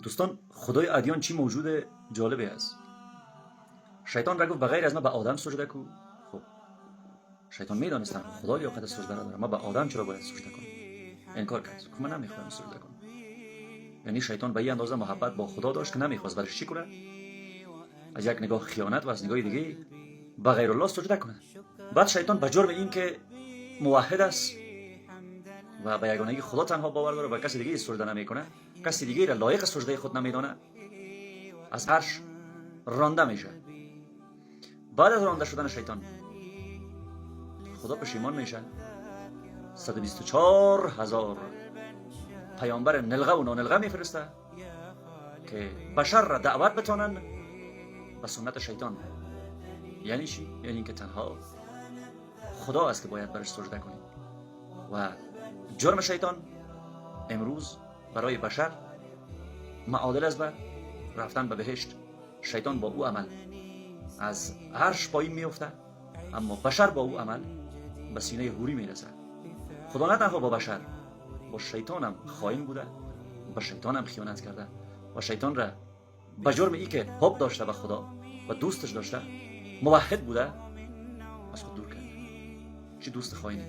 دوستان، خدای ادیان چی موجود جالبی است. شیطان را گفت بغیر از ما به آدم سجده کو. خب شیطان میدانست خدا لیاقت سجده را داره، ما به آدم چرا باید سجده کنم؟ انکار کرد، گفت من نمیخوایم سجده کنم. یعنی شیطان به این اندازه محبت با خدا داشت که نمیخواست برش چی کنه؟ از یک نگاه خیانت و از نگاه دیگه به غیر الله سجده کنه. بعد شیطان به جرم این که موحد است و به یگانگی خدا تنها باور داره و کسی دیگه سجده نمیکنه، کسی دیگه را لایق سجده خود نمیدانه، از عرش رانده میشه. بعد از رانده شدن شیطان خدا پشیمان میشه، 124,000 پیامبر نلغه و نانلغه میفرسته که بشر را دعوت بتانن به سنت شیطان. یعنی چی؟ یعنی اینکه تنها خدا است که باید برش سجده کنیم و جرم شیطان امروز برای بشر معادل است به رفتن به بهشت. شیطان با او عمل از عرش پایین میفته، اما بشر با او عمل به سینه حوری میرسه. خدا نه تنها با بشر، با شیطان هم خائن بوده، با شیطان هم خیانت کرده و شیطان را به جرم ای که حب داشته به خدا و دوستش داشته، موحد بوده، از خود دور کرده. چه دوست خائنی!